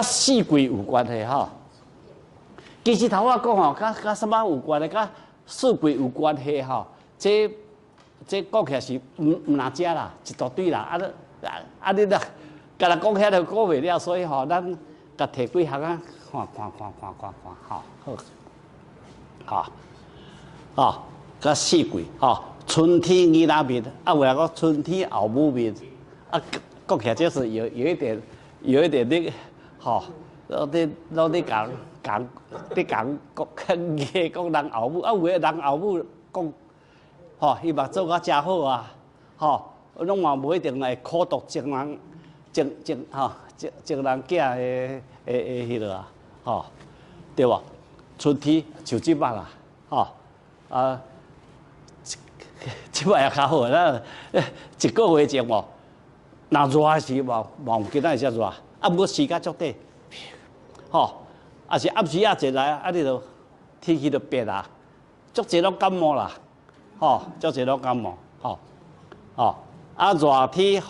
四季有關係吼。其實頭仔講吼，佮啥物有關係？佮四季有關係吼。這講起來是毋若遮啦，一大堆啦。啊，啊啊你若干焦講遐就講袂了，所以吼，咱共提幾項啊，看看看看看看，吼好，吼，吼，佮四季吼，春天囡仔面，啊有人講春天後母面，啊講起來就是有一點那個，吼，攏咧講講咧講講講人後母，啊有的人後母講，吼，伊嘛做甲誠好啊，吼，攏嘛無一定會苦毒情人，情情吼，情情人囝的的的彼落啊，吼，對無？春天像這擺啦，吼，啊，這擺也較好，咱一個月前無，若熱時嘛嘛有今仔日遮熱，啊，毋過時間足短，吼，啊是暗時仔一來，啊你就天氣就變啊，足濟攏感冒啦，吼，足濟攏感冒，吼，吼，啊熱天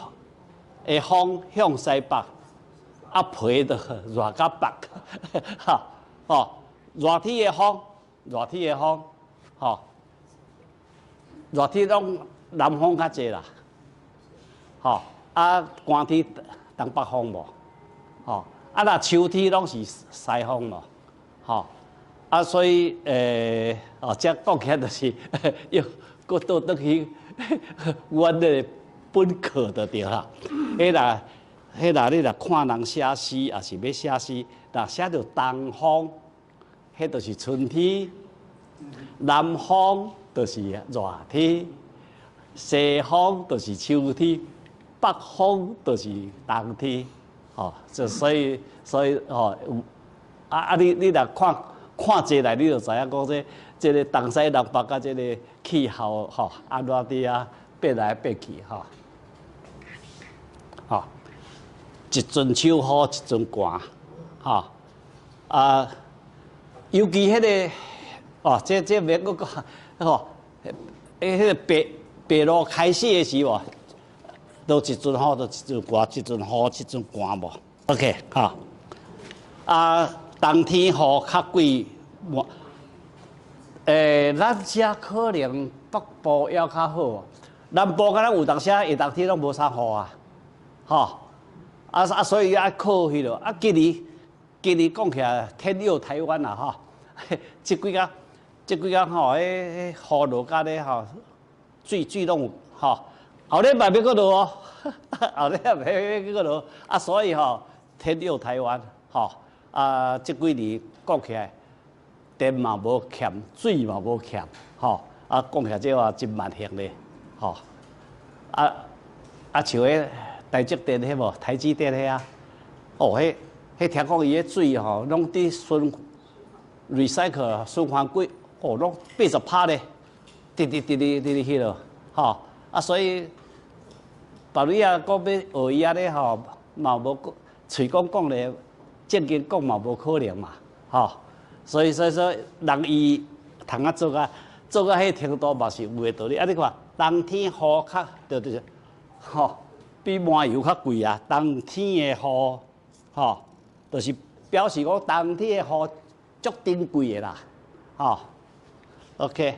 的風向西北，啊皮就熱甲白，哈，吼，熱天的風，熱天的風，吼，熱天攏南風較濟啦，吼，啊寒天東北風無，吼，啊若秋天攏是西風無，吼，啊所以哦，這講起來就是又閣倒轉去阮的本課就對啦。彼若你若看人寫詩，抑是欲寫詩，若寫著東風，彼就是春天；南風就是熱天；西風就是秋天；北風就是冬天。吼，就所以吼，啊啊你若看看這來，你就知影講這個東西南北佮這个氣候吼，按怎佇遐變來變去吼。吼，一陣秋雨一陣寒，吼啊，尤其彼个哦，這免閣講吼，彼个白白露開始的時無，都一陣雨，就一陣寒，一陣雨，一陣寒無。OK，吼，啊，冬天雨較過無，咱遮可能北部猶較好，南部敢若有當時下冬天攏無啥雨啊，吼，啊啊，所以愛靠彼落，啊，今年講起來天佑台灣啦，吼，這幾工吼，彼雨落甲咧吼，水攏有吼，後禮拜欲閣落哦，後禮拜欲閣落，啊，所以吼，天佑台灣，吼，啊，這幾年講起來，電嘛無欠，水嘛無欠，吼，啊，講起來這話真萬幸咧，吼，啊啊，像彼台積電彼無，台積電彼啊，哦，彼聽講伊彼水吼，攏佇循 recycle 循環過，哦，攏80%咧，直直直直直彼落，吼，啊，所以別位啊，講欲學伊按呢吼，嘛無喙講講咧，正經講嘛無可能嘛，吼，所以說人伊通啊做甲彼程度嘛是有的道理。啊，你看冬天雨較就是吼，比麻油較貴啊。冬天的雨，吼，就是表示講冬天的雨足珍貴的啦，吼。OK。